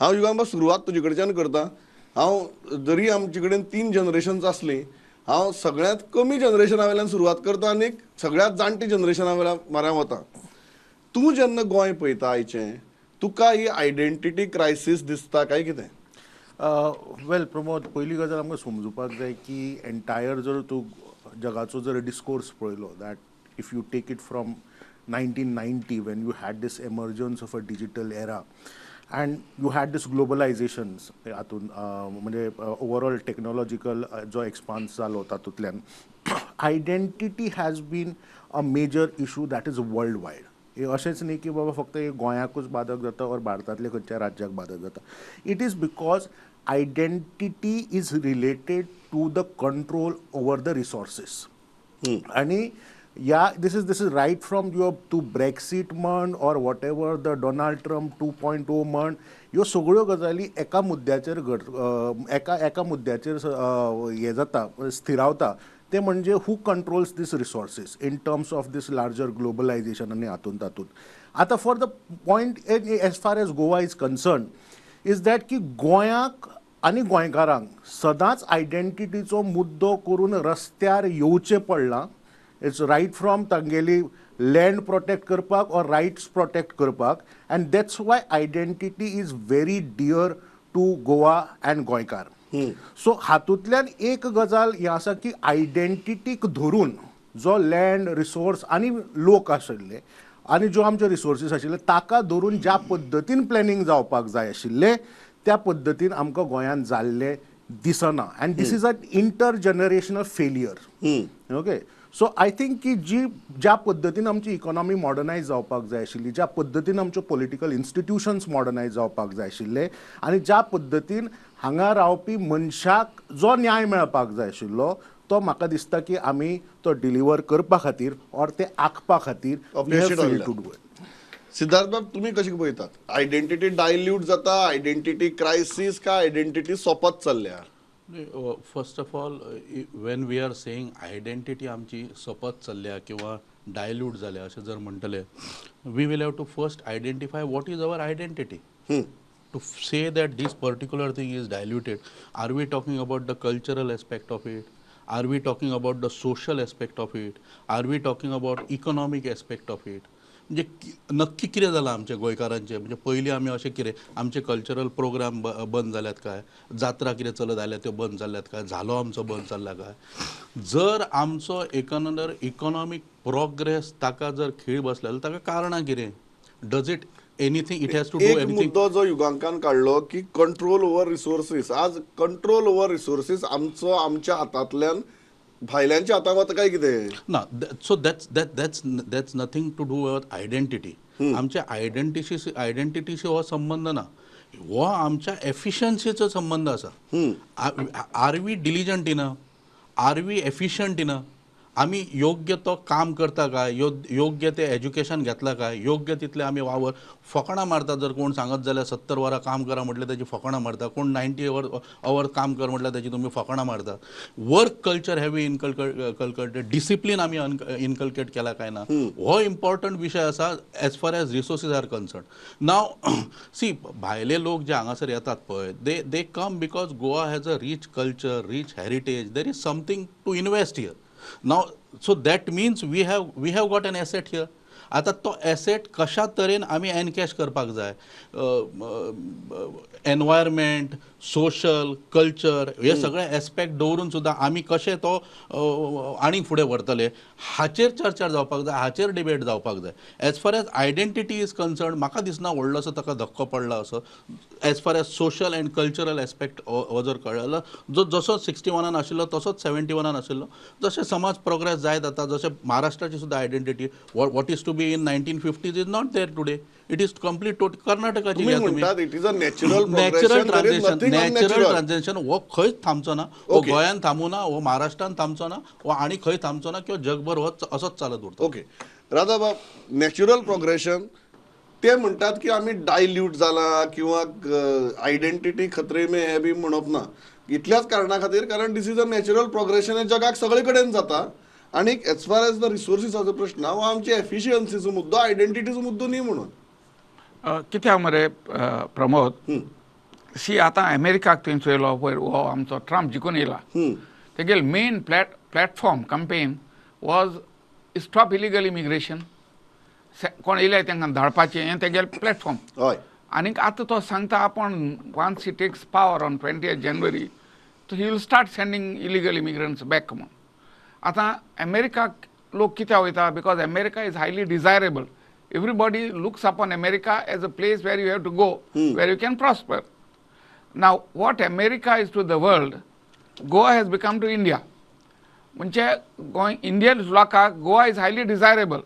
हांव युगांक सुरवात तुजे कडच्यान करता. हांव जरी आमचे कडेन 3 जनरेशन्स आसली, हांव सगळ्यांत कमी जनरेशना वयल्यान सुरवात करता आनी सगळ्यांत जाणटी जनरेशना वयल्यान म्हऱ्यान वता. तूं जेन्ना गोंय पळयता आयचें, तुका ही आयडेंटिटी क्रायसीस दिसता काय कितें? वेल प्रमोद, पयली गजाल आमकां समजुपाक जाय की एंटायर जर तूं जगाचो जर डिस्कोर्स पळयलो, that if you take it from 1990 when you had this emergence of a digital era and you had this globalization, हातून म्हणजे ओवरऑल टेक्नॉलॉजिकल जो एक्सपान्स जालो तातूंतल्यान identity has been a major issue that is world wide. हे अशेंच न्ही की बाबा फक्त हे गोंयाकूच बादक जाता or भारतांतल्या खंयच्या राज्याक बादक जाता. It is because identity is related to the control over the resources. आनी या this is right from your to Brexit म्हण or whatever the Donald Trump 2.0 म्हण, ह्यो सगळ्यो गजाली एका मुद्द्याचेर एका मुद्द्याचेर हें जाता, स्थिरावता. ते म्हणजे who controls this resources in terms of this larger globalization आनी हातून तातूंत. आतां for the point as far as Goa is concern is that की गोंयाक आनी गोंयकारांक सदांच आयडेंटिटीचो मुद्दो करून रस्त्यार येवचें पडलां. It's right from तांगेली लँड प्रोटेक्ट करपाक ऑर रायट्स प्रोटेक्ट करपाक, and that's why identity is very dear to Goa and गोंयकार. सो हातूंतल्यान एक गजाल हें आसा की आयडेंटिटीक धरून जो लँड रिसोर्स आनी लोक आशिल्ले आनी ज्यो आमच्यो रिसोर्सीस आशिल्ले ताका धरून ज्या पद्दतीन प्लॅनिंग जावपाक जाय आशिल्लें त्या पद्दतीन आमकां गोंयांत जाल्लें दिसना. And this is an inter generational failure. Okay, so I think की जी ज्या पद्दतीन आमची इकॉनॉमी मॉडर्नायज जावपाक जाय आशिल्ली, ज्या पद्दतीन आमच्यो पॉलिटिकल इन्स्टिट्युशन्स मॉडर्नायज जावपाक जाय आशिल्ले आनी ज्या पद्दतीन हांगा रावपी मनशाक जो न्याय मेळपाक जाय आशिल्लो तो म्हाका दिसता की आमी तो डिलिव्हर करपा खातीर ऑर ते आंखपा खातीर टू do it. Siddharth बाब, तुमी कशें पळयतात? आयडेंटिटी डायल्यूट जाता, आयडेंटिटी क्रायसीस काय आयडेंटिटी सोंपत चल्ल्या? First of all, when we are saying identity आमची सोंपत चल्ल्या किंवा डायल्यूट जाल्या अशें जर म्हणटले, we will have to first identify what is our identity. To say that this particular thing is diluted, are we talking about the cultural aspect of it? Are we talking about the social aspect of it? Are we talking about economic aspect of it? म्हणजे नक्की कितें जालां आमच्या गोंयकारांचें? म्हणजे पयलीं आमी अशें कितें आमचे कल्चरल प्रोग्राम बंद जाल्यात काय? जात्रा कितें चलत आयल्या त्यो बंद जाल्यात काय? झालो आमचो बंद चल्ला काय? जर आमचो एकंदर इकॉनॉमीक प्रोग्रेस ताका जर खीळ बसला जाल्यार ताका कारणां कितें? Does it anything, it has to do anything? मुद्दो जो युगांकान काडलो की कंट्रोल ओवर रिसोर्सीस, आज कंट्रोल ओवर रिसोर्सीस आमचो आमच्या हातांतल्यान भायल्यांच्या हातांत वता काय कितें ना? So that's that that's that's nothing to do with identity. आमच्या आयडेंटिटीशी हो संबंध ना, हो आमच्या एफिशियन्सीचो संबंध आसा. Are we diligent enough? Are we efficient enough? आमी योग्य तो काम करता काय? योग्य ते एज्युकेशन घेतला काय? योग्य तितले आमी वावर फकाणां मारता. जर कोण सांगत जाल्यार 70 वरां काम करा म्हटल्यार ताची फकाणां मारता, कोण 90 our काम कर म्हटल्यार ताची तुमी फकाणां मारता. Work culture have we inculcated? Discipline आमी इनकल्केट केला काय ना? हो इम्पॉर्टंट विशय आसा as far as resources are concern. Now see, भायले लोक जे हांगासर येतात पळय, they come because Goa has a rich culture, rich heritage. There is something to invest here. Now, so that means we have got an asset here. आता तो asset कशा तरेन आमी एनकॅश करपाक जाय? एनवायरमेंट, सोशल, कल्चर हे सगळे aspect दवरून सुद्दां आमी कशें तो आनीक फुडें व्हरतले हाचेर चर्चा जावपाक जाय, हाचेर डिबेट जावपाक जाय. As far as identity is concern म्हाका दिसना व्हडलोसो ताका धक्को पडला असो. As far as social and cultural aspect हो जर कळ्ळो जाल्यार जो जसो 61 आशिल्लो तसोच 71 आशिल्लो. जशें समाज प्रोग्रेस जायत आतां, जशें महाराष्ट्राची सुद्दां identity what is to be in 1950s is not there today. It is complete total. कर्नाटकाची it is a natural transition. Natural transition हो खंयच थांबचो ना, हो गोंयांत थांबू ना, हो महाराष्ट्रान थांबचो ना, हो आनी खंय थांबचो ना, किंवा जगभर हो असोच चालत उरता. ओके राधाबाब, नॅचरल प्रोग्रेशन ते म्हणटात की आमी डायल्यूट जाला किंवा आयडेंटिटी खतरे में हे बी म्हणप ना इतल्याच कारणा खातीर, कारण this is a natural progression हे जगाक सगळे कडेन जाता. आनी एज फार एज the रिसोर्सिसाचो प्रश्न हो आमची एफिशियन्सीचो मुद्दो, आयडेंटिटीचो मुद्दो न्ही म्हणून. कित्याक मरे प्रमोद, सी आतां अमेरिकाक थंय चोयलो पयर हो आमचो ट्रम्प जिखून येयला, तेगेल main platform campaign was stop illegal immigration. कोण येयले तांकां धाडपाचें हें तेगेल प्लॅटफॉर्म. हय. आनीक आतां तो सांगता आपूण once he takes power on 20 January तो he will start sending illegal immigrants back म्हूण. आतां अमेरिकाक लोक कित्याक वयता? Because America is highly desirable. Everybody looks upon America as a place where you have to go, where you can prosper. Now what America is to the world, Goa has become to India. म्हणजे Goa Indian लोकांक Goa is highly desirable,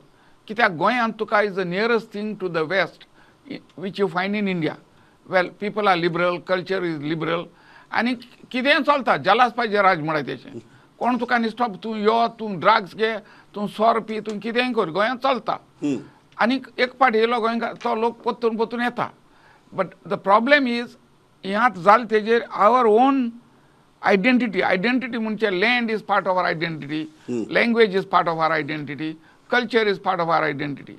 कित्याक गोंयांत तुका is the nearest thing to the west which you find in India. Well, people are liberal, culture is liberal, आनी कितेंय चलता. जलास पाहिजे राज म्हळ्यार तेचें. कोण तुका निस्टॉप, तूं यो, तूं ड्रग्स घे, तूं सोरो पी, तूं कितेंय कर, गोंयांत चलता. आनी एक फावट येयलो गोंयकार तो लोक परतून परतून येता. बट the problem is हें आतां जालें तेजेर our own identity. Identity म्हणजे land is part of our identity, language is part of our identity, culture is part of our identity.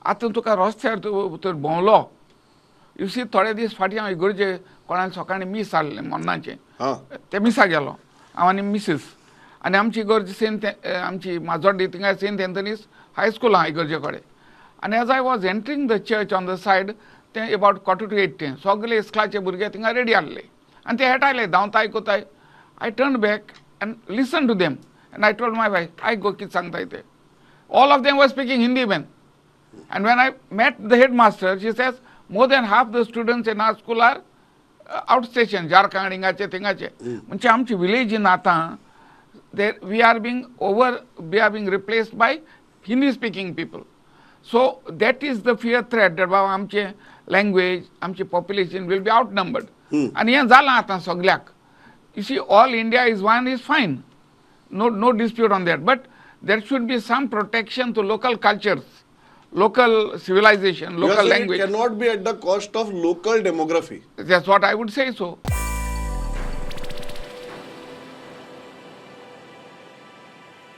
आतां तुका रस्त्यार तूं तर भोंवलो, you see थोडे दीस फाटीं हांव इगर्जे कोणाक सकाळीं मीस आहलें मरणाचें, ते मिसा गेलो हांव आनी मिसीस. आनी आमची इगर्ज सेंट, आमची माजोड्डी थिंगा सेंट एंथनीस हायस्कूल आहा इगर्जे कडेन. आनी as I was entering the church on the side, ते अबावट 7:45 तें सगळे इस्कलाचे भुरगे थिंगा रेडी आहले आनी ते हेटायले धांवताय कोताय. I turn back and listen to them and I told my wife, आयक गो कितें सांगताय ते. All of them were speaking Hindi man. And when I met the head master, she says more than half the students in our school are out station, Jharkhand हिंगाचे थिंगाचे. म्हणजे आमची विलेजीन आतां there we are being replaced by Hindi speaking people. So that is the fear threat that बाबा आमचे language, आमची population will be out numbered. आनी हें जालां आतां सगळ्याक. You see, all India is one is fine, no dispute on that, but there should be some protection to local cultures, local civilization, local language. It cannot be at the cost of local demography. That's what I would say so.